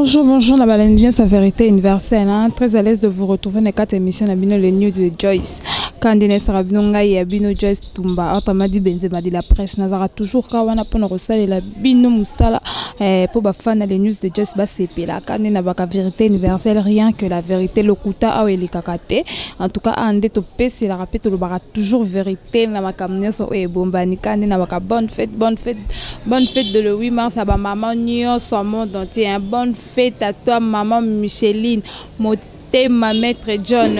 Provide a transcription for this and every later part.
Bonjour, bonjour, la baleine sa vérité universelle. Hein? Très à l'aise de vous retrouver dans quatre émissions na bino, le News de Joyce. Quand sera bino ngai ya bino Joyce Tumba, autrement dit Benzema de la presse, nazara toujours kawana pona kosalela bino musala po bafana les News de Joyce basepela. Kande na baka vérité universelle, rien que la vérité, lokuta awa elekaka te. En tout cas, ande topeselaka mpe tolobaka toujours vérité na makambo nyonso oyo ebombani. Kande na baka bonne fête, bonne fête, bonne fête de le 8 mars à bamama nyonso monde entier, hein. Bonne fête à toi, maman Micheline Motema, maître John,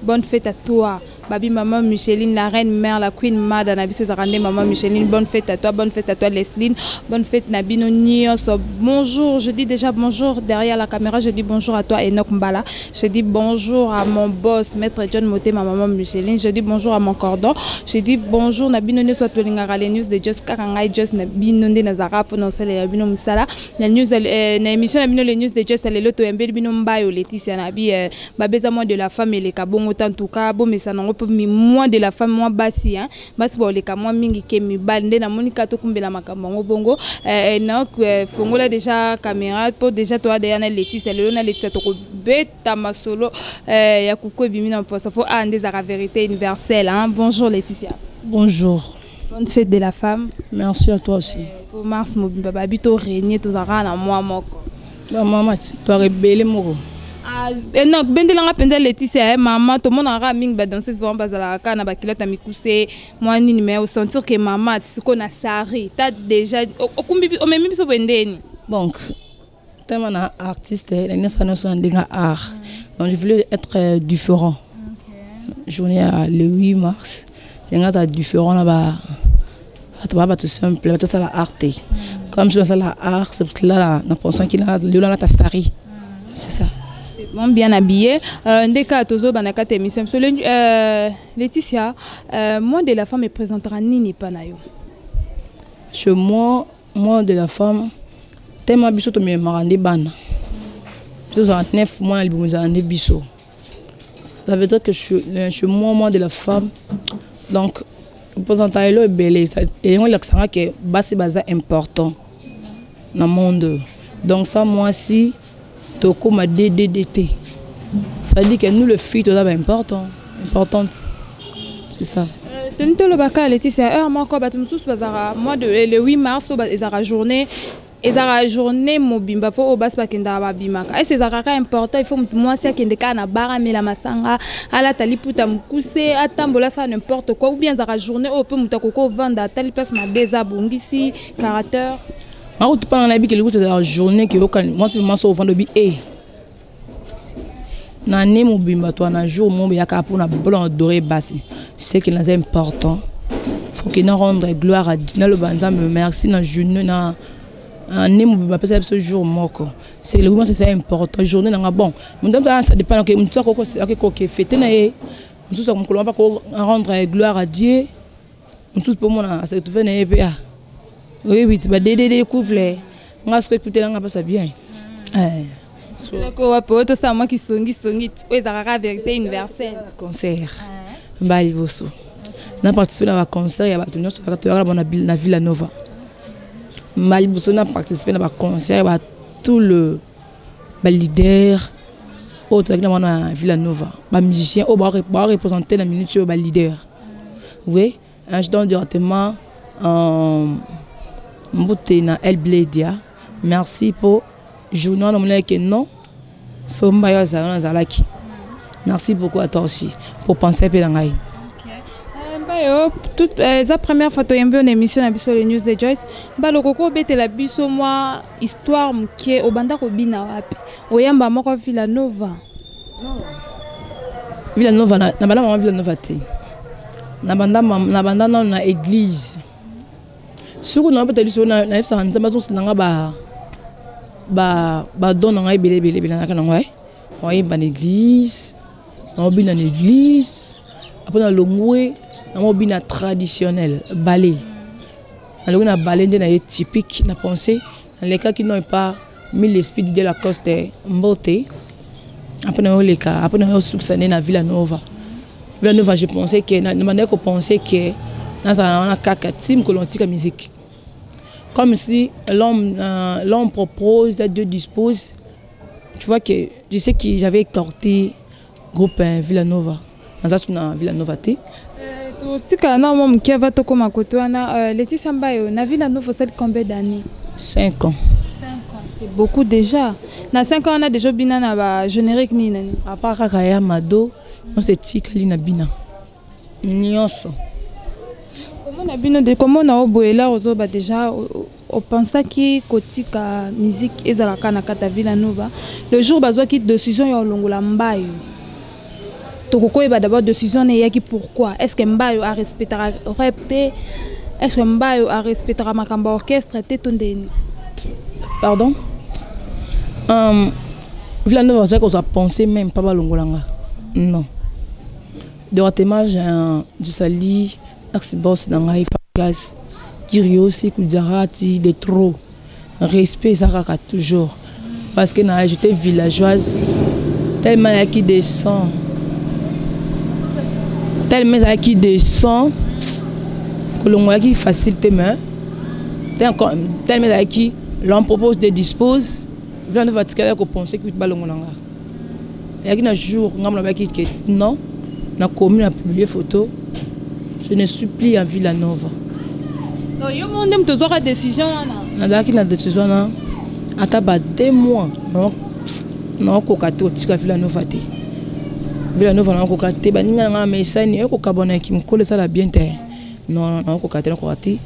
bonne fête à toi. Babi maman Micheline, la reine mère, la queen mada na biso ezalaka nde maman Micheline. Bonne fête à toi, bonne fête à toi Lesline, bonne fête na bino nyonso. Bonjour, je dis déjà bonjour derrière la caméra, je dis bonjour à toi Enoch Mbala, je dis bonjour à mon boss maître John Motema, maman Micheline, je dis bonjour à mon cordon, je dis bonjour na bino nyonso tolingaka les news de Just, kaka ngai Just na bino nde nazalaka mpona osalela bino mosala na news, na émission na bino les news de Just. Lelo toyambeli bino Mbayo Laetitia na bi babeza mois de la femme eleka bongo te. En tout cas, bomesana yango mpo mois de la femme, mwa basi, hein, basi baoleka mwa mingi ke mibali. Nde namoni ka tokumbela makambo yango bongo. Donc fongola déjà caméra mpo déjà toya deya na Laetitia. Lelo na Laetitia tokobeta masolo ya kuku ebimi na mposa, mpo awa nde ezalaka vérité universelle, hein. Bonjour Laetitia. Bonjour. Bonne fête de la femme. Merci à toi aussi. Po mars mobimba babi torégner, tozalaka na mwa moko. Mama, toarebele moko. Ah, non, bendelanga mpenza Laetitia, mama tomonaka mingi badanseuse vraiment bazalaka kaka na baculotte ya mikuse mwa nini, mais osentir ke mama sikoyo na sari ta déjà okumbi omemi biso boye ndeni. Donc tellement na artiste na nyonso nyonso na ndenge art, donc je voulais être différent. Journée ya le 8 mars ndenge aza différent na ba bato baa bato simple, bato osala art te. Comme je nasala art, c'est pour cela na pensant ki lelo nalata sari, c'est ça. C'est bon, bien habillé. Nde kaka tozobanda kati émission biso, Laetitia, mois de la femme eprésentera nini epa na yo? Chez moi, mois de la femme, tellement biso tomemaka nde bana, biso tozala 9 mois na libumu, ezala nde biso. Ça veut dire que chez moi, mois de la femme, donc représenta elo ebele. Elingo elakisanga ke basi baza important na monde. Donc ça, mwasi tokóma dddt, ça veut dire que nous les filles toza baimportant, importante, c'est ça. Toni tolobaka Laetitia, heure moko bato mosusu bazalaka mois de le 8 mars oyo ezalaka journée, ezalaka journée mobimba mpo oyo basi bakendaka babimaka. Ese ezalaka kaka important, il faut motu mwasi akende kaka na bar, amela masanga, alata liputa mokuse, atambola, asala n'importe quoi, ou bien ezalaka journée oyo mpe moto akoki ovanda, atali place mabe eza, abongisi caractère? Akutu mpana nayebi ke likusa ezalaka journée ke yoka mwasi mwasi ovanda obi e na année mobimba to na jour moko eyaka mpona mpona adorer basi. C'est que naza important, faut que na rendre gloire à naloba Nzambe merci na journée na année mobimba apesa biso jour moko. C'est le moment, c'est important, journée nanga. Bon, moto ça dépend ke moto akoki fête na ye, mosusu mokolo mpa ko rendre gloire à Dieu, mosusu mpo mona ase retrouve na ye mpe ah oyebi ti baddd couple nga soki ekutelanga mpasa bien. Eloko wapi oyo tosala mwa kisongisongi oyo ezalaka vérité universelle? Concert mbala liboso na participe na baconcert ya bato nyonso toyaka na na Villa Nova. Mbala liboso na participe na baconcert ya tout le baleader oyo tozalaki na wana na Villa Nova, bamusicien oyo bareprésente na minute oyo baleader. Oui, je donne directement mbote na El Bledia. Merci po journée wana omonaki ke non, fo mbayo azala wana azalaki. Merci beaucoup à toi aussi pour penser mpe na ngai. Mbayo, eza première fois toyembi yo na émission na biso le News de Joyce. Mbala okoki obetela biso mwa histoire moke, obanda kobina wapi, oyamba moko Villa Nova? Villa Nova, na banda mama Villa Nova te. Na banda nano na église. Soki nabeta biso, nayebisaka Nzambe azosila nga badon na ngai ebele ebele ebele. Nayaka nango oyemba na église, naobina na église. Après nalongwe, namobina traditionnel ballet. Nalongwe na ballet nde na ye typique na pensée nalekaki non epa mille esprit Didier Lacoste, mbote. Après nayoleka, après nayosukisa nde na Villa Nova. Villa Nova, je pensais que na bandaki kopense ke nazala wana kaka ti mokolo natika musique. Comme si l'homme l'homme propose, Dieu dispose. Tu vois que je sais que j'avais écarté groupe Villanova. Naza na Villanova te. Totikala na mwa moke ava tokóma kote wana. Laetitia Mbayo, na Villanova osali combien d'années? 5 ans. 5 ans, c'est beaucoup déjà. Na 5 ans wana, déjà obina na bagénérique nini na nini? À part kaka ya Mado, nyonso etikali na bina nyonso. Komona bino de komona o boye, la ozoba déjà opensaki kotika musique ezalaka na kati ya Villanova. Le jour bazwaki décision ya olongola Mbayo, tokokoyeba d'abord décision na eyaki pourquoi? Est ce que Mbayo arespectaka rep te? Est ce que Mbayo arespectaka makambo ya orchestre te to ndeni? Pardon, Villanova bazwaki kozwa pensé même pas balongola nga, non. Directement, je salue ex boss na ngai Fagas Kiriosi Kujarati de trop respect. Eza kaka toujours parce que na j'étais villageoise, tellement eyaki descend, tellement ezalaki descend, kolongo eyaki facile te, mais tellement ezalaki l'homme propose, de dispose. Villanova atikali kopense kuti balongo na nga. Eyaki na jour ngambo nabaki ke non, nakomi na publier photo, je ne suis plus en Villanova. Yo moko nde moto ozwaka décision wana? Nazalaki na décision wana ata ba 2 mois. Naokoka te otika Villanova te. Villanova naokoka te. Baninga na nga mesani ekokabwanaki mokolo esala bien te. Non, naokoka te, nakoka te.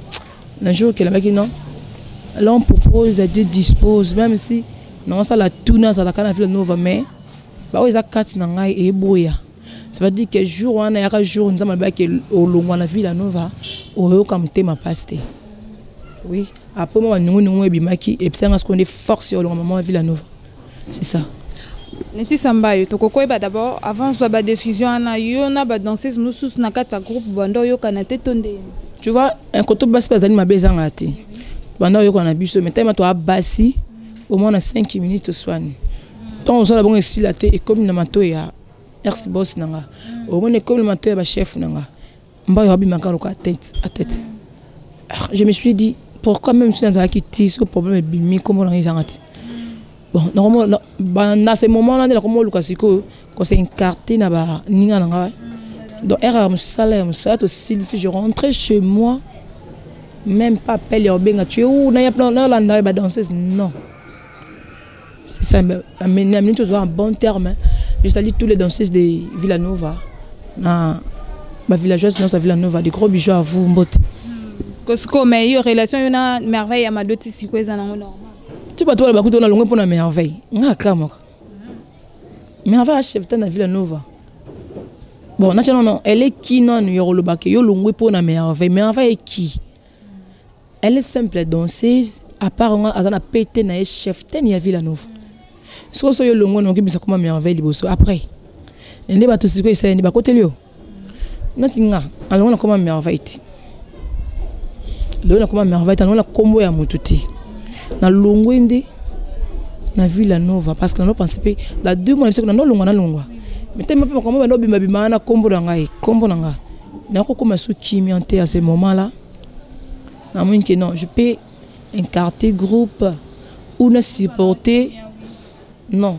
Na jour kelabaki non, l'homme propose, Dieu dispose. Même si naosala tout, nazalaka na Villanova, mais baoyo eza kati na ngai eboya. Ça veut dire que jour wana yaka jour Nzambe alobaki olongwa na Villanova, oyoka motema mpasi te. Oui, après moi banungunungu ebimaki, episanga sikoyo nde force ya olongwa mama ya Villanova, c'est ça. Laetitia Mbayo, tokokoyeba d'abord, avant zwa badécision wana, yo na badanseuse mosusu na kati ya groupe banda oyokana te to ndeni? Tu vois, koto basi bazali mabe ezanga te. Banda oyokana na biso, mais tellement toya basi, au moins na 5 minutes toswani. Ntango ozala bongo, esila te, ekomi na matoi ya ex boss na nga, omoni, ekomi na matoi ya bachef na nga. Mbayo abimaka loka tête à tête. Je me suis dit pourquoi, même si nazalaki ti so problème ebimi, kombo na nga ezanga te. Bon, na ce moment là nde nakoma oluka sikoyo kos'écarter na baninga na nga. Donc heure ya mosala, ya mosala tosilisi, je rentrais chez moi, même pas appel ya obenga tu es où, nalanda ye badanseuse, non. C'est ça. Mais na minute tozwa en bon terme. Je salue tous les danseuses de Villanova, na bavillageoise nyonso ya Villanova, de gros bisous à vous, mbote. Kosiko, mais yo, relation yo na Merveille ya Madoti sikoyo eza nango normal? Ti bato bala bakuti ona longwe mpona Merveille, nga aklamaka Merveille achef te na Villanova. Bon, natia nono, elle est qui nanu ya kolobaka yo longwe mpona Merveille? Merveille est qui? Elle est simple danseuse. À part nga, aza na pete na ye chef te ya Villanova. Soki so yo longwe, nokibisa koma Merveille liboso. Après nde bato sikoyo esali bakoteli yo nati nga alongo nakoma Merveille te. Lelo nakoma Merveille te, alongo na kombo ya motu te. Nalongwe nde na Villanova parce que nano pense mpe na 2 mois bisoko nanolongwa, nalongwa, mais te mpe makambo bando obimabima na kombo na ngai, kombo na ngai nakokoma so kimia te. À ce moment là namoni ke non, je peux écarter groupe ou na supporter, non.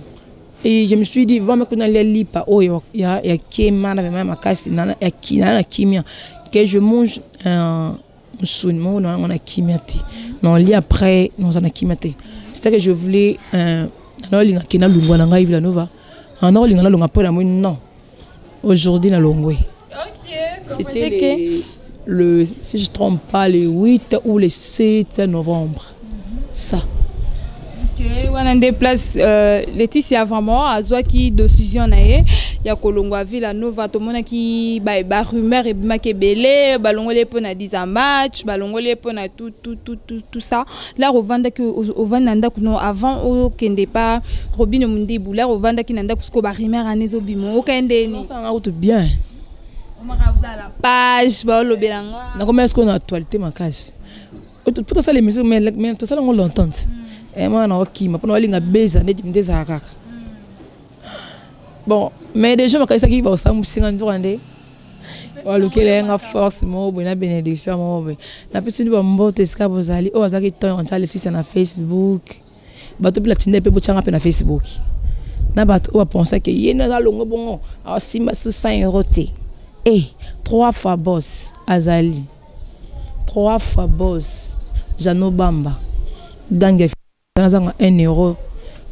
Et je me suis dit vraiment kuna lia lipa oyo ya kema na vraiment makasi na ya na kimia, que je mange mosuni moko na yango na kimia te, na olia après naza na kimia te. C'est que je voulais naolinga ke nalongwa na ngai Villanova, naolinga nalongwa mpo na moi. Non, aujourd'hui nalongwe. C'était le, si je trompe pas, le 8 ou le 7 novembre, ça. Ok, wana nde place Laetitia vraiment azwaki décision na ye ya kolongwa Villanova. Tomonaki barumeur ebimaki ebele, balongoli ye mpo na 10 match, balongoli ye mpo na tout, tout, tout, tout, tout ça. Lar ovandaki, ovandi na ndako no avant okende pa Robino Mundibu, lar ovandaki na ndako, sikoyo barumeur wana ezobima, okende ni? Osanga kutu bien. Omaka ozala page baolobela nga. Nakomela sikoyo na actualité makasi po tosala émission, mais tosala yango longtemps. Mwana na okima mpona balinga beza nde nde ezalaka kaka bon, mais déjà bakanisaki baosambusinga nzoka nde. Walukela ye nga force moko boye na bénédiction moko boye. Napesi bino bambote esika bozali. Oyo azalaki ntongo ntya Leticia na Facebook. Bato mpe natinda mpe botyanga mpe na Facebook. Na bato oyo bapensake ye nde aza longo bongo asimba su 100 euro te. E trois fois boss azali. Trois fois boss Jano Bamba. Gange nazanga 1 euro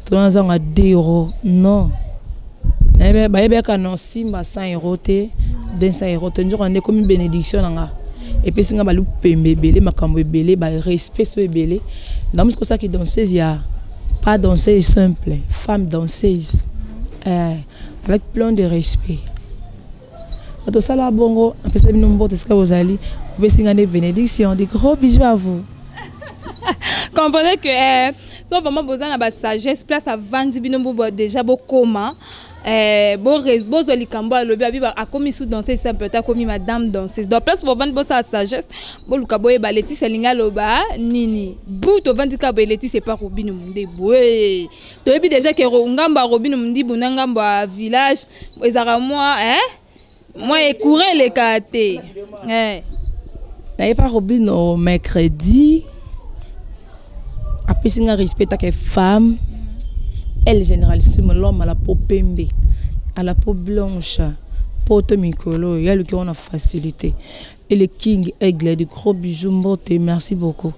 to nazanga 2 euro non. Bayebaka na simba 100 euro te, 200 euro te. Nzoka nde ekomi bénédiction na nga. Epesi nga balupembe ebele, makambo ebele, ba respect so ebele. Namosi kosaki danseuse ya pas danseuse simple, femme danseuse avec plein de respect. Tosala bongo, apesa bino mbote esika bozali, opesi nga nde bénédiction. Des gros bisous à vous. Comprenez que so vraiment besoin na ba sagesse place avandi bino bo déjà bokoma bozwa likambo alobi abi akomi sous danseuse simple te, akomi madame danseuse. Donc place bovandi, bosala sagesse, boluka boyeba Leticia alingi aloba nini. Bu tovandi kaka boye, Leticia epa Robino Mundebu. Toyebi déjà ke ngambo ya Robino Mundibu na ngambo ya village ezalaka mwa mwa courant eleka te. Nayepa Robino mercredi, apesi nga respect take femme. Elle généralissime, l'homme à la peau pembe, à la peau blanche, poto mikolo ya luki wana facilité. Et le king aigle, de gros bisous, mbote, merci beaucoup.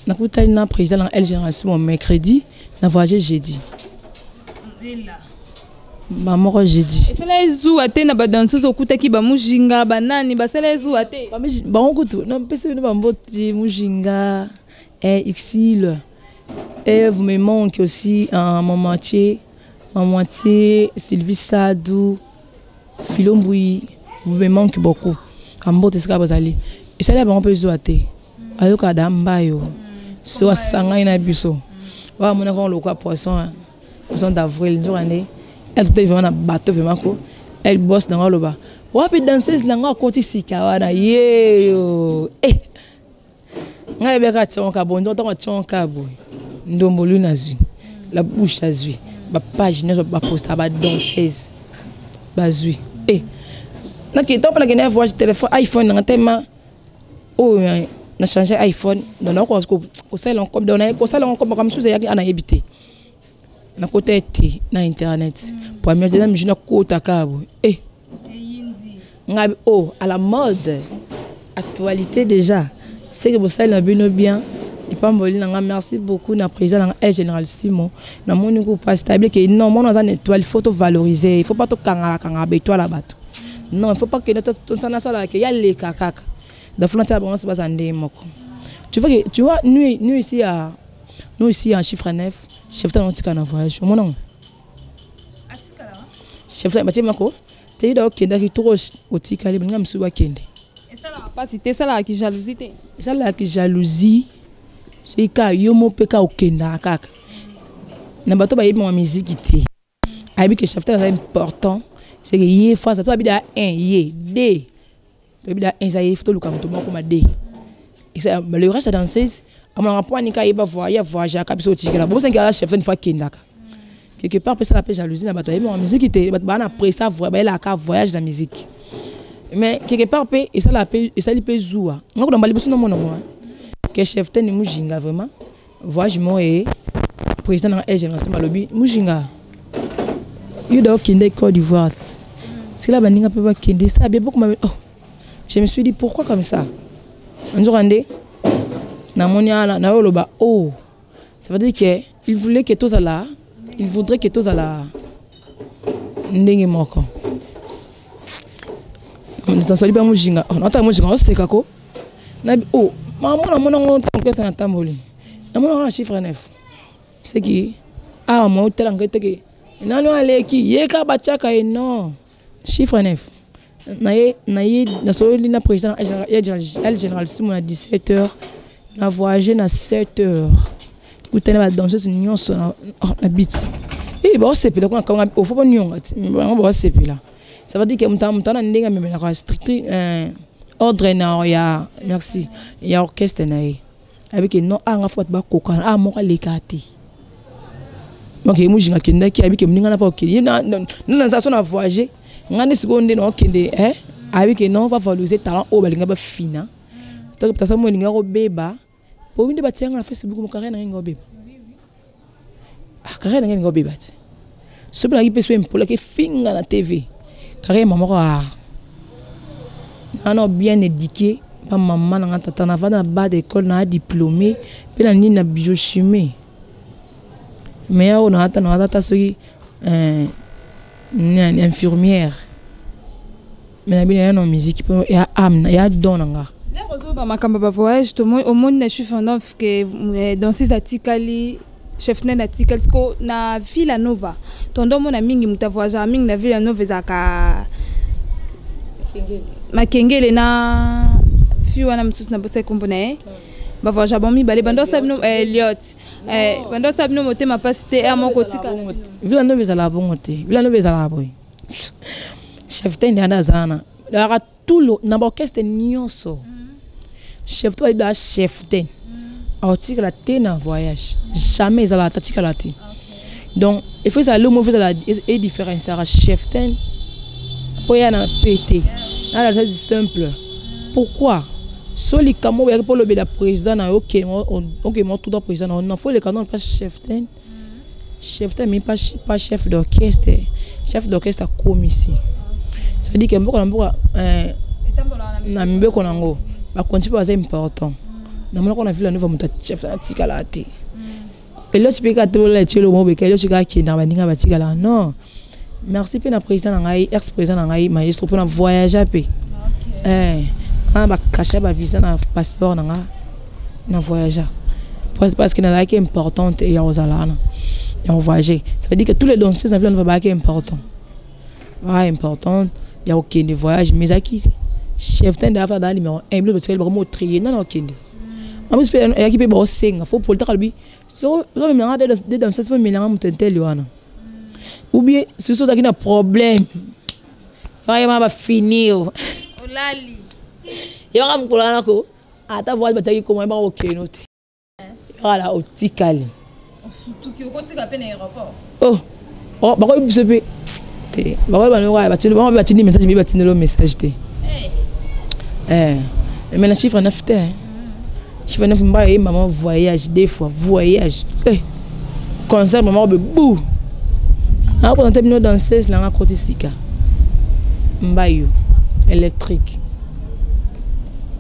Nakutani na président na El Génération mercredi, na voyagé jeudi. Bamoko jeudi. Esala ezuwa te na badanseuse okutaki bamujinga banani basala ezuwa te? Bango kutu napesi bino bambote mujinga exil. Et vous me manque aussi mon moitié, ma moitié Sylvie Sadou, Filombui, vous me manque beaucoup. Ambote esika bozali. Esala bango mpe ezuwa te. Ayoka da mbayo. So asangai na biso. Wa mona ko lokwa poisson. Poisson d'avril nzoka nde elle était vraiment na bateau vraiment ko. Elle bosse dans loba. Wapi danseuse na nga koti sika wana yeyo. Ngai beka tionka bon ndoto tionka boy. Ndombolu na zui. La bouche azui. Ba page nyonso ba posta ba danseuse. Bazui. Na ki top na kene voyage téléphone iPhone na tema oh na changer iPhone donc na ko ko sala comme donc na ko sala comme comme sous ya ana éviter. Na kota été na internet. Première deuxième jour na kota kabo. Ngabi oh à la mode actualité déjà. C'est que vous savez bino bien. Et pas mboli na merci beaucoup na président na El Général Simon. Na moni ko pas stable que non mon aza étoile, il faut to valoriser, il faut pas to kanga kanga ba étoile bato. Non, il faut pas que to sana sala que ya le kaka. Da frontière bon c'est pas ndé moko. Tu vois que tu vois nous nous ici à nous ici en chiffre 9, chef ta on na voyage. Mon non. Chef ta batie mako. Te da okenda ki trop otikali nga msu bakende. Et ça la pas cité ça la ki jalousie te. Ça la ki jalousie. C'est ka yo mo pe ka okenda kaka. Na bato ba yebi ma musique te. Ayebi que chef ta c'est important. C'est que ye fois ça toi bida 1 ye 2. Toi bida 1 ça ye faut luka muto moko ma 2. Et ça le reste danseuse amona point ni ka yeba voyer voyager ka biso otikela. Bon c'est que chef une fois kendaka. Quelque part ça la jalousie na bato yebi ma musique te bato ba na pressa voyer ba la ka voyage la musique. Mais quelque part pe et ça la pe et ça li pe zuwa. Ngako na balibuso na mona moi. Que chef te ni mujinga vraiment voyage mo et président na El Génération malobi mujinga. Yo da okende Côte d'Ivoire. C'est là baninga pe ba kende ça bien beaucoup oh. Je me suis dit pourquoi comme ça? Nzokande na moni ala na yoloba oh. Ça veut dire que il voulait que tous là, il voudrait que tous là ndenge moko. Nous sommes pas mujinga. Oh, nata mujinga oseka ko. Na oh, mama na mona ngo tango na tamboli. Na mona chiffre 9. C'est qui ah moi tela ngete ke nano aleki yeka bachaka e non. Chiffre 9. Na ye na ye na soli na président El Général Simon à 17h. Na voyager na 7h. Kutana ba danseuse nyonso na beat. Eh ba osepela ko na au faut pas nyonga ba ba osepela. Ça veut dire que muta muta na ndenga memela ko strict ordre na ya merci ya orchestre na ye. Avec non a nga faut ba koka a moka lekati. Donc mujinga kendaki avec mninga na pa okeli na na na so na voyager. Nga nde sikoyo nde naokende ayebi ke non, va valoriser talent oyo balinga bafina. Tasa mo elinga kobeba po nde batia nga na Facebook, mo carrière na ngai obeba. Ah, carrière na ngai elinga obeba ti soki naki mpe so empolaki efinga na TV, carrière mama moko. Ah, nana bien éduqué ba mama na nga, tata navanda na ba d'école, na diplômé mpe na nini, na biochimie. Mais oyo na ata na ata soki infirmière, mais na bino ya na musique mpo ya âme, ya don na nga. Ozoba makambo ya bavoyage, omoni na chiffre neuf ke danseuse atikali, chef nene atikali. Siko na Villa Nova, tondo omona mingi moto avoyageaka mingi na Villa Nova ezalaka Makengele na fi wana mosusu na bosa ekombo na ye. Bavoyage bango mibale, bando osala bino Eliot, bando osala bino motema mpasi te ere moko otikala? Villa Nova ezalaka bongo te. Villa Nova ezalaka boye: chef te nde anda aza wana, ezalaka tout na baorchestre nyonso. Chef te, bayebi chef te aotikala te na voyage, jamais ezalaka tatikala te. Donc il faut ezala lomo, faut ezala edifférenciaka chef te mpo ya na pe te. Nala simple, pourquoi so likambo oyaki mpo olobela président na yo, okema otuta président na yo? Non, faut eleka non pas chef te. Chef te, mais pas chef d'orchestre. Chef d'orchestre akomisi, ça veut dire que mboka na mboka na mibeko nango, bakonti mpe baza important. Namonaka na Villa Nova, moto chef atikala te. Eloti mpe kaka tola etielo mobeka, eloti kaka akendaka, baninga batikalaka. Non, merci mpe na président na ngai, ex président na ngai, maestro, mpona voyage mpe wana bakasha bavisa na passeport na nga na voyage, parce que nazalaki importante ya kozala wana ya kovoyager. Ça veut dire que tous les danseuses na Villa Nova bazalaki important, bazalaki importante ya kokende voyage. Mais ezalaki chef te nde afa daa numéro 1. Bilo batikali bakomi otrier nana okende. En plus mpe eyaki mpe baosenga fo politaka, alobi somelanga de danseuse, fo melanga moto enteli wana, ou bien soki ozalaki na problème, vraiment bafini o olali. Yebaka mokolo wana ko ata voyage batiaki koma, yebaka okeno te, yebaka otikali. Osutuki, okotika mpe na aéroport. Oh, bakoyebi biso mpe te, bakoyeba bango bango mpe batindi message, mpe batindeli message te. Mais na chiffre 9 te, chiffre 9 mba ye mama voyage deux fois, voyage, concert mama obe bu nakopresente bino danseuse nanga koti sika, mbayo électrique,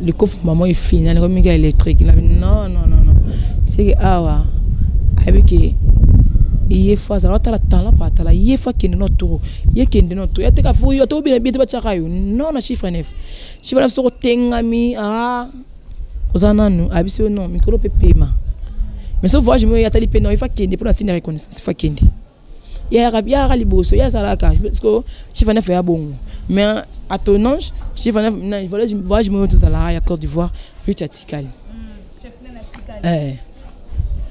likofi mama efina nakomika électrique. Non, non, non, non, c'est que awa ayebi ke ye fo azala otala talent pa atala ye fo akende no toro, ye kende no toro, ya teka fo yo tobina bien te, batiaka yo non na chiffre 9. Chiffre 9 soko tengami, ah, oza nanu ayebisi yo non, mikolo mpe pema. Mais so voyage mo ye atali mpe non, il faut akende mpona signe ya reconnaissance, il faut akende yayaka liboso, ye azalaka. Parce que chiffre 9 ya bongo, mais à ton ange chiffre 9, voyage moyo tozalaka ya Côte d'Ivoire, Rich atikali.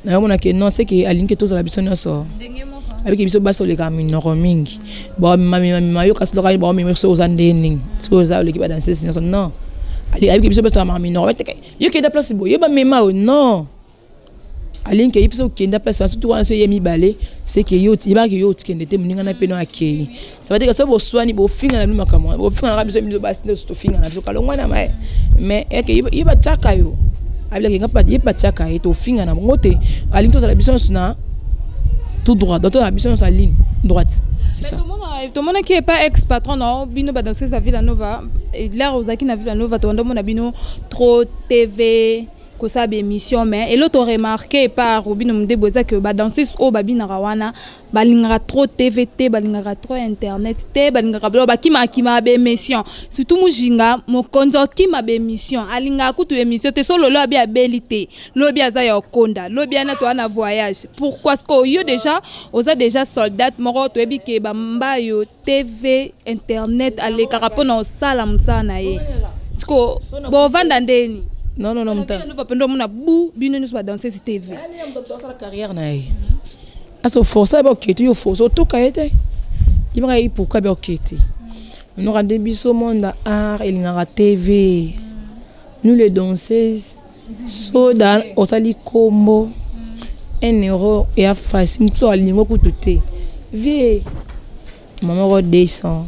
Nayomona ke non, c'est que alingi ke tozala biso nyonso, abiki biso basi olekaka minoko mingi, bamamimamima yo, kasi loka baomema soki oza nde nini, soki oza oleki badanseuse nyonso. Non, abiki biso basi tokamaka minoko, yo kenda place boye, yo bamema oyo. Non, alingi ke ye biso okenda place wana, surtout wana so ye mibale, c'est que yo yebaka yo otikende te, moninga na mpe no akei. Ça veut dire que so boswani, bofingana bino makambo, bofinganaka biso biso basi nde tofingana biso kalongwana. Mais eke ye batiaka yo, abilaki nga ye batiaka ye, tofingana bongo te. Alingi tozala biso nyonso na tout droit, donc tozala biso nyonso na ligne droite, c'est ça. Tomonaki epa ex patron na bino, badanseuse ya Villa Nova, l'heure ozalaki na Villa Nova, tobanda omona bino trop TV, kosala baémission. Mais elo toremarquer epa Robino Mondebo eza ke badanseuse oyo babinaka wana balingaka trop TV te, balingaka trop internet te, balingaka biloko, bakimakimaka baémission. Surtout Mujinga mokonzi, akima baémission, alingaka kutu émission te. So lolo abi abeli te, lobi aza ya okonda, lobi ana toa na voyage. Pourquoi ce que yo déjà oza déjà soldate moko, toyebi ke bambayo TV, internet alekaka mpona osala mosala na ye, siko bovanda ndeni? Non, non, non. Mutano pendo omona bu bino nyonso badanseuse TV. Asala carrière na ye, aso force abe okete, yo force otoka ye te, yebaka ye pourquoi abe okete. Noka nde biso monde art elingaka TV. Nous les danseuses, soda osali kombo 1 euro eya facile, moto alingo kutu te vie mama ko 200.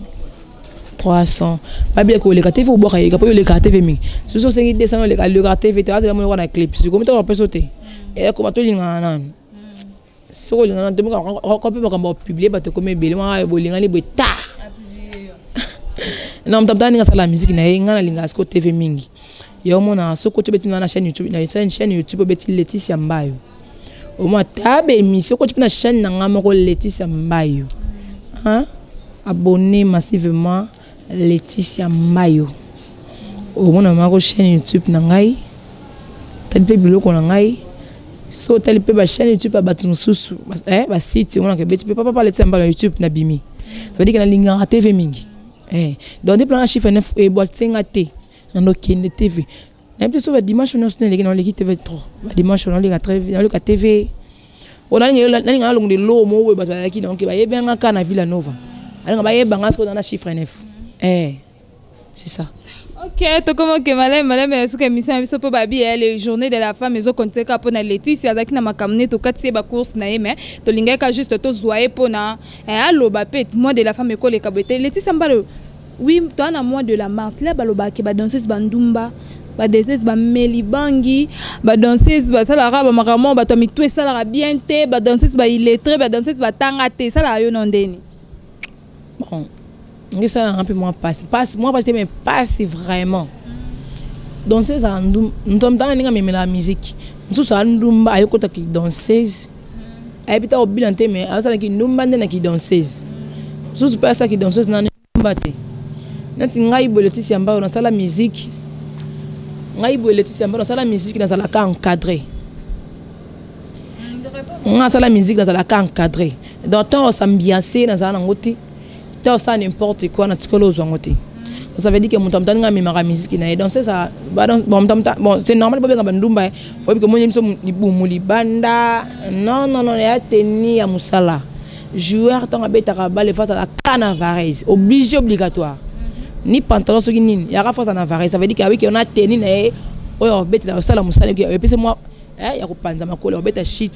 300 babila koleka tv, obwaka yeka mpo oleka tv mingi. Soki osengi 200, oleka leka tv te, azela moni wana clip. Sikomi ntango bapeso te, ekoma tolingana nanu. Soki olingana te, mpe makambo bapublier, bato ekomi ebele mwa bolingani boye ta. Non, moto aninga asala musique na ye. Ngai nalingaka siko tv mingi. Yo omona soki oti obeti na chaîne YouTube, na chaîne YouTube obeti Leticia Mbayo, omona tabe émission. Okoti mpe na chaîne na ngai moko, Leticia Mbayo, abonné massivement, Leticia Mbayo, omona mako chaîne YouTube na ngai. Tali mpe biloko na ngai. So otali mpe bachaîne YouTube ya bato mosusu, basite, omonaka ebeti mpe papapa Leticia Mbayo na YouTube na bimi. Ça veut dire que nalingaka tv mingi. Donc nde plan chiffre 9 ebwatenga te, nandokende tv. Nayebi te so badimanche nyonso neleki, naleki tv trop. Badimanche naleka tv o nalinga nalongola eloko moko boye. Bato bazalaki donc bayebanga kaka na Villa Nova, alinga bayebanga sikoyo na chiffre 9. C'est ça. Ok, tokoma oke maleme maleme ya suka émission ya biso, mpo babi ya le journée de la femme ezokonte kaka mpona Leticia. Azalaki na makambo ne, tokatisi ye bacourse na ye, mais tolingaki ka juste tozwa ye mpona aloba mpe mois de la femme ekoleka boye te. Leticia Mbalo, oui, toa na mois de la mars la, balobaka badanseuse bandumba, badanseuse bameli bangi, badanseuse basalaka bamakambo, bato ya mitu esalaka bien te, badanseuse baillettré, badanseuse batanga te. Esalaka yo na ndeni? Bon, ngi esalaka mpe mwa pasi, pasi, mwa pasi te, mais pasi vraiment. Danseuse azala moto ntanga ndenge amemelaka musique mosusu, andumba ayokotaki danseuse, ayebi ta kobina te, mais asalaki ndumba nde na kidanseuse. Mosusu mpe asalaki danseuse na ndumba te. Neti ngai boye, Leticia Mbayo, nasala musique. Ngai boye, Leticia Mbayo, nasala musique, nazalaka encadré. Nga nasala musique, nazalaka encadré. Donc ntango os'ambiance, nazala nango te. Te osala n'importe quoi, na tikolo ozwa yango te. Ça veut dire que moto amoto aninga amemaka musique na ye. Donc c'est ça. Bon, bon, c'est normal bobenga bandumba. Oyebi ke omoni biso libumu libanda. Non, non, non, ya teni ya mosala. Joueur ntango abetaka balle, face azala na vareuse, obligé, obligatoire, ni pantalon soki nini, yaka face na vareuse. Ça veut dire que awiki ona teni na ye oyo obetela, osala mosala, epesi mwa ya kopanza makolo, obeta shit.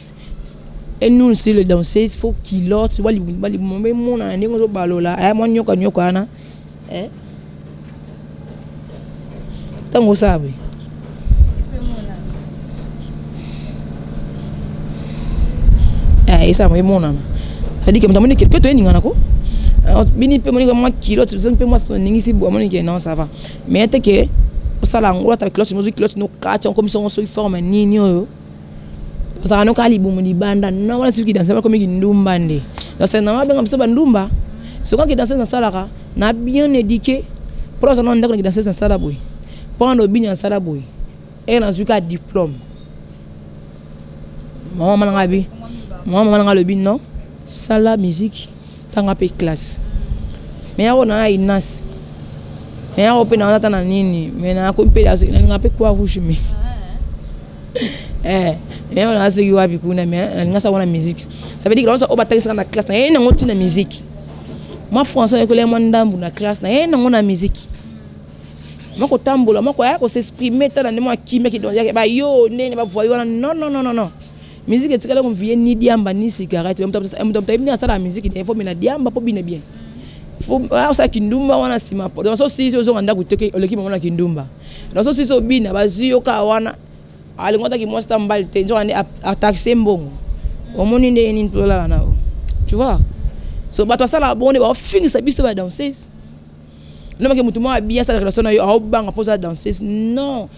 Et nous aussi, le danseuse, faut culotte, libumu emonana ndenge ozobalola aya mwa nyoka nyoka wana. Ntango osala boye, esala emonana. C'est-à-dire que moto amoni quelque toyeningana ko bini mpe moniki mwa culotte, soki mpe mwasi oningisi bo amoni ke non, ça va. Mais te ke osala yango, olata culotte, mozwi culotte no kati, okomisa yango soki forme nini oyo ozalaka noka libumu libanda. Non, wana soki danse bakomi kindumba nde. Donc c'est normal benga biso bandumba. Soki ki danseuse nasalaka na bien éduqué mpo nazala na ndako na kidanseuse, nasala boye mpo na obini, nasala boye eke nazwi ka diplôme. Mama nanga abi, mama nanga alobi: "Non, sala musique, tanga mpe classe." Mais yango na inas, mais yango mpe naza ata na nini, mais nakomi mpe nalinga mpe croix rouge, mais mais na soki wapi kuna, mais nalinga sa wana musique. Ça veut dire que oyo batangisaka na classe, naye nango ntina musique. Mwa français nayekola mwa ndambu na classe, naye nango na musique, mwa kotambola, mwa koya kos'exprimer. Tala nde mwa kimia bayo ndenge bavoyi wana. Non, non, non, non, non, musique etikala konvie ni diamba ni cigarette. Moto ayebi nde asala musique ne, faut mela diamba mpo bine bien, osala kindumba wana nsima. So sisi ozonga ndako te, oleki bango na kindumba. Donc so sisi obina, bazwi yo kaka wana, alingo ataki mwasi ta mobali te, nzoka nde ataxe mbongo. Omoni nde nini tolala na yo, tu vois? So bato basalaka bongo nde baofingisa biso badanseuse. Nomake motu moko abi asala relation na yo, aobanga mpo oza danseuse. Non,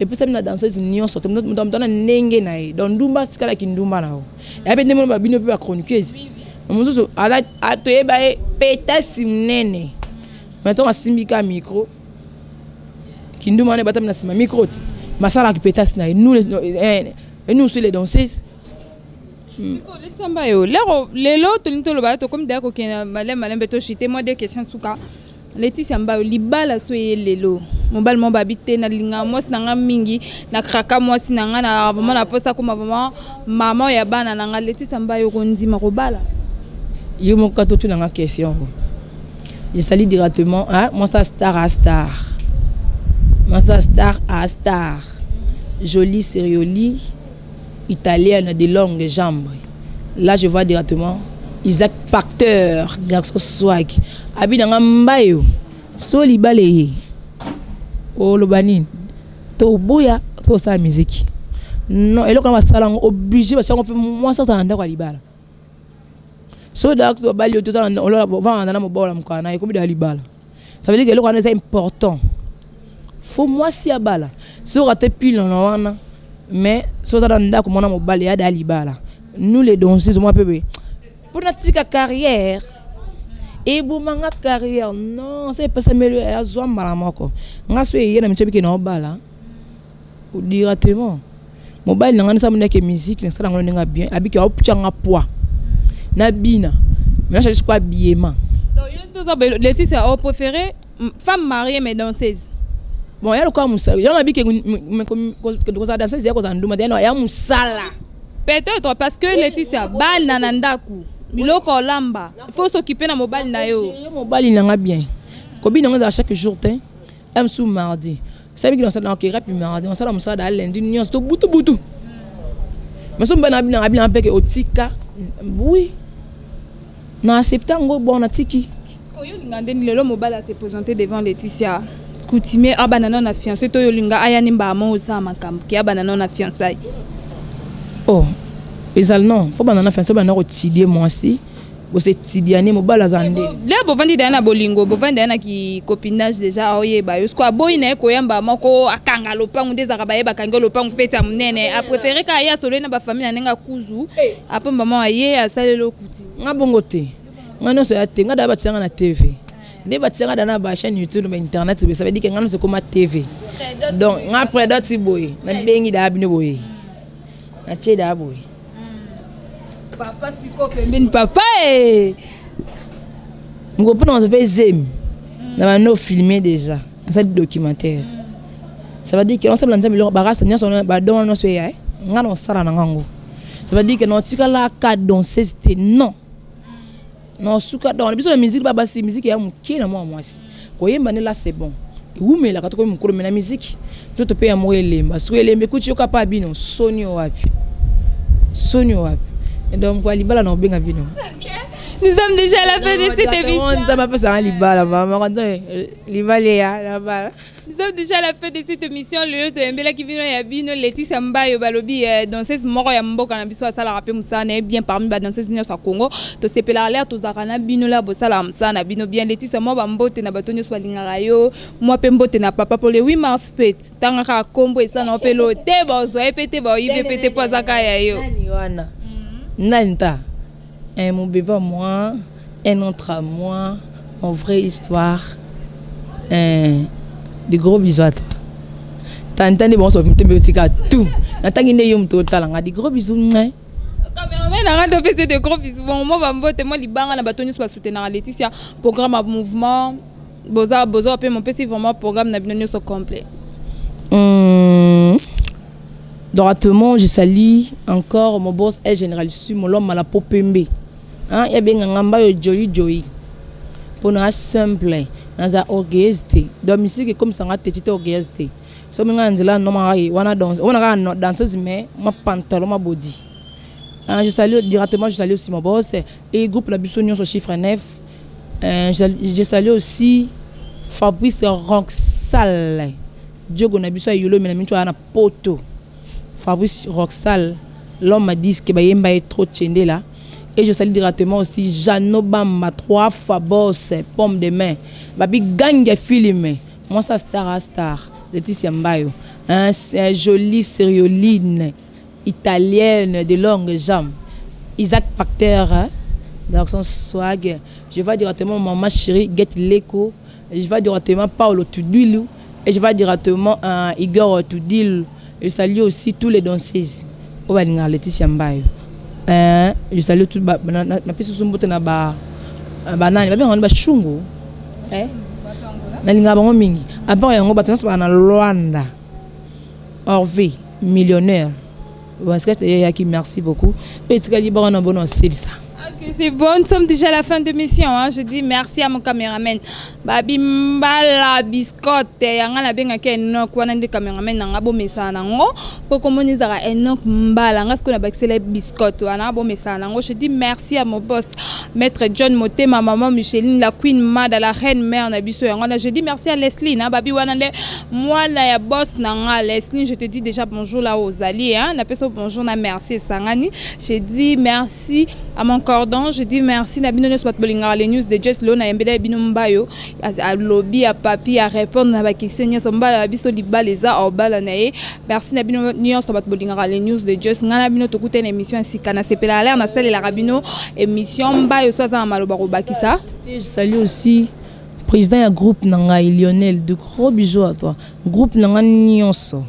epesami na danseuse nyonso te. Moto ana ndenge na ye. Donc ndumba asikalaki ndumba na yo, eya mpe ndenge mona babino mpe bachroniqueuse mosusu toyeba ye petasi monene, mais ntongo asimbi ka micro, kindumba wana ebatami na nsima micro ti masalaki petasi na ye. Nous, nous aussi, les danseuses. Leticia Mbayo, lero lelo tolingi toloba, tokomi daya kokende malembe malembe, toshite mwa deux questions suka. Leticia Mbayo, libala so eye lelo, mobali mo babi te: "Nalingaka mwasi na nga mingi, nakraka mwasi na nga na vraiment naposa koma vraiment mama ya bana na nga." Leticia Mbayo, kondima kobala? Yo moko totunanga question. Je salue directement, hein, moi ça, star à star, moi ça, star à star, jolie sérioli italienne de longues jambes. Là, je vois directement Isaac Pacteur, garçon swag. Abi nanga Mbayo. So libala eye, oloba nini? Toboya tosala miziki? Non, eloko wana basala yango obligé, basala yango mpe mwasi azala na ndako ya libala. So dak babali yo, tozavanda na mobola mokala na ekomi da libala, ça veut dire que eloko wana eza important, faut mwasi abala. Soki ate pile na wana, mais so oza na ndako mwana mobali ya da libala, nous les danseuses, mwa pepe mpona tika carrière ebomanga carrière, non, se epesameli azwa mbala moko. Nga so eye na miso ebike na obala directement mobali na nga, ndesa moneke musique nasala yango ndenge bien, abiki aotyanga poids na bina. Maintenant changer sikoyo habillement. Donc Laetitia o préféré femme mariée mais danseuse? Bon, ya lokola mosala yango nabiki kozala danseuse, ya kozala ndumba te, ya mosala. Peut-être parce que Laetitia, bana na ndako, biloko olamba, il faut s'occuper na mobali na yo. Mobali nanga bien, kobina yango ezala chaque jour te, mosusu mardi sabiki nasala okera, puis mardi osala mosala da lundi nyonso to butu butu. Mais so mobali na abina mpeke otika, oui, na accepte yango, bon, natiki. Oyo olinga ndeni lelo mobali ase présenter devant Laetitia coutumier, abana nano na fiancé, to oyo olinga aya ni mbama osala makambo ke abana nano na fiançaille? Oh, ezala non, faut banda na fiancé, banda kotidie mwasi, bosetidiane, mobali aza nde. Le bovandi daya na bolingo, bovandi daya na kicopinage déjà, aoyeba yo siko aboyi na ye koyamba moko akanga lopangu nde ezalaka baye bakangi lopangu fete ya monene, apréféré kaka ye asololi na bafamille na ndenge akuzu apo mama aye asaleli okuti. Nga bongo te, nga nyonso ya te, nga daya batianga na TV nde batianga da na bachaîne YouTube, ba internet, ça veut dire que nga nyonso ekoma TV. Donc nga prédoti boye, nabengi daya bino boye, natie daya boye. Papa siko pembeni, papa e. Ngo mpona nazwa mpe zemi na bando filmer déjà, nasali documentaire, ça veut dire que ensemble nzambe biloko barasa nyonso badon wana nyonso eya nga na osala na ngango, ça veut dire que naotikala ka danseuse te, non, na suka. Donc biso na musique babasi, musique ya moke na mwa mwasi koyemba nde la, c'est bon, ewumelaka tokomi mokolo, me na musique toto mpe ya moko elemba. Soki elemba ekuti yoka pa bino soni o wapi, soni o wapi. Donc kwa libala na obenga bino. Nous sommes déjà à la fin de cette émission. Nzambe apesanga libala, mama nzambe libala eya na bala. Nous sommes déjà à la fin de cette émission. Lelo toyembelaki bino ya bino Laetitia Mbayo, balobi danseuse moko ya mboka na biso, asalaka mpe mosala na ye bien parmi badanseuse nyonso ya Congo. Tosepelaka lere tozalaka na bino, la bosalaka mosala na bino bien. Laetitia, mwa bambote na bato nyonso balingaka yo, mwa mpe mbote na papa po le 8 mars mpe ntanga kaka nkombo eza na mpe lo te, bazwa ye mpe te, baoyibe mpe te mpo aza kaka ya yo. Nani wana? Nani ta? Mon bébé à moi, un autre à moi, mon vraie histoire. De gros bisous à toi. Tanta nde bonso mtembe osika tout. Natangi nde yo moto otalanga, de gros bisous. Cameraman nanga topesi de gros bisous. Bon, mo bambote, mo libanga na bato nyonso basoutenaka Laetitia, programme ya mouvement boza boza mpe mopesi vraiment programme na bino nyonso complet. Droitement, je salue encore mon boss est généralissime, l'homme à la peau pembe. Hein, ya benga ngamba yo joli joli. Pona simple, naza orgueilleuse te. Donc musique comme ça nga teti te orgueilleuse te. So minga nzela no ma wana danse, wana ka danseuse mais ma pantalon ma body. Hein, je salue directement, je salue aussi mon boss et groupe la biso nyonso chiffre 9. Je salue aussi Fabrice Roxal. Diogo na biso ya yolo mena mincho na poto. Fabrice Roxal, l'homme a dit que bayemba est trop tchende là. Et je salue directement aussi Jeannot Bamba, trois fois boss, pomme de main. Babi gang film. Moi ça star à star. Laetitia Mbayo. Un joli sérioline italienne de longues jambes. Isaac Pacter, hein, dans son swag. Je vais directement maman chérie Get Leko. Je vais directement Paolo Tudilu. Et je vais directement Igor Tudil. Je salue aussi tous les danseuses. Oyo balingaka Laetitia Mbayo. Je salue tout ba na pesi susu mbote na ba banani babengaka ba shungu. Eh? Nalingaka bango mingi. À part yango, bato nyonso baa na Luanda. Orvé, millionnaire. Parce que yaki merci beaucoup. Mpe etikali bango na bono osilisa. Ok. Ok, c'est bon, nous sommes déjà à la fin de l'émission. Hein. Je dis merci à mon caméraman. Babi Mbala Biscotte. Yanga na benga ke Enoch wana nde caméraman nanga bo mesana nango. Po komoni ezaka Enoch Mbala nga siko na bakisela biscotte wana bo mesana nango. Je dis merci à mon boss Maître John Motema, maman Micheline, la Queen Mada, la reine mère na biso yango. Je dis merci à Leslie, hein, babi wana nde mwana ya boss nanga Leslie, je te dis déjà bonjour là aux alliés, hein. Na peso bonjour na merci sangani. Je dis merci à mon cordon, je dis merci na bino nyonso bato bolingaka les news de Jess Leo na yembela bino mbayo alobi ya papi ya répondre na bakestion nyonso mbala ya biso libala eza obala na ye. Merci na bino nyonso bato bolingaka les news de Jess. Nga na bino tokuta na émission ya sika na sepela alert na salelaka bino émission mbayo so aza na maloba kobakisa. Je salue aussi président ya groupe na ngai Lionel, de gros bisous à toi. Groupe na ngai nyonso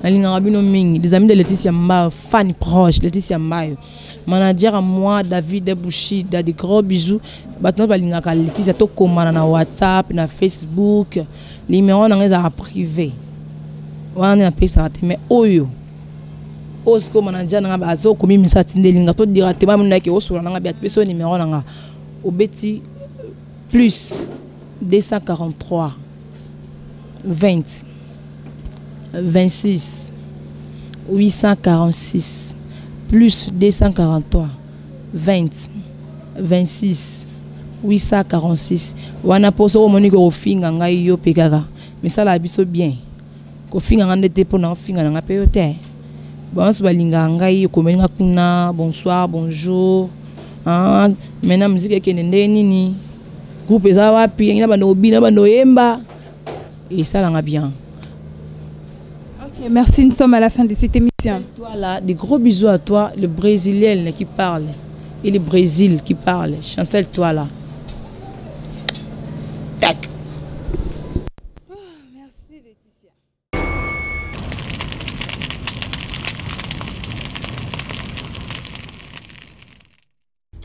nalingaka bino mingi, les amis de Laetitia Mbayo, fan proche Laetitia Mbayo, manager à moi David Bouchida, de gros bisous. Bato nyonso balingaka Laetitia, tokomana na WhatsApp, na Facebook, numéro na ngai ezalaka privé wana nde napesaka te, mais oyo oyo sikoyo manager na ngai azokomimisa atindelinga to directement monaki osola na ngai bi atipesi oyo numéro na ngai obeti plus 243 20 26 846 plus 243 20 26 846 wana mpo soki omoni kofinga ngai yo mpe kaka misala ya biso bien kofinga ngai nde te mpo na ofinga na ngai mpe yo te. Banso balingaka ngai okomeli nga kuna bonsoir, bonjour, ah, maintenant musique ekende ndenge nini, groupe eza wapi, yangi na bando obina bando oyemba esalanga bien. Ok, merci, nous sommes à la fin de cette émission. Toi là, des gros bisous à toi, le Brésilien qui parle et le Brésil qui parle. Chancel toi là.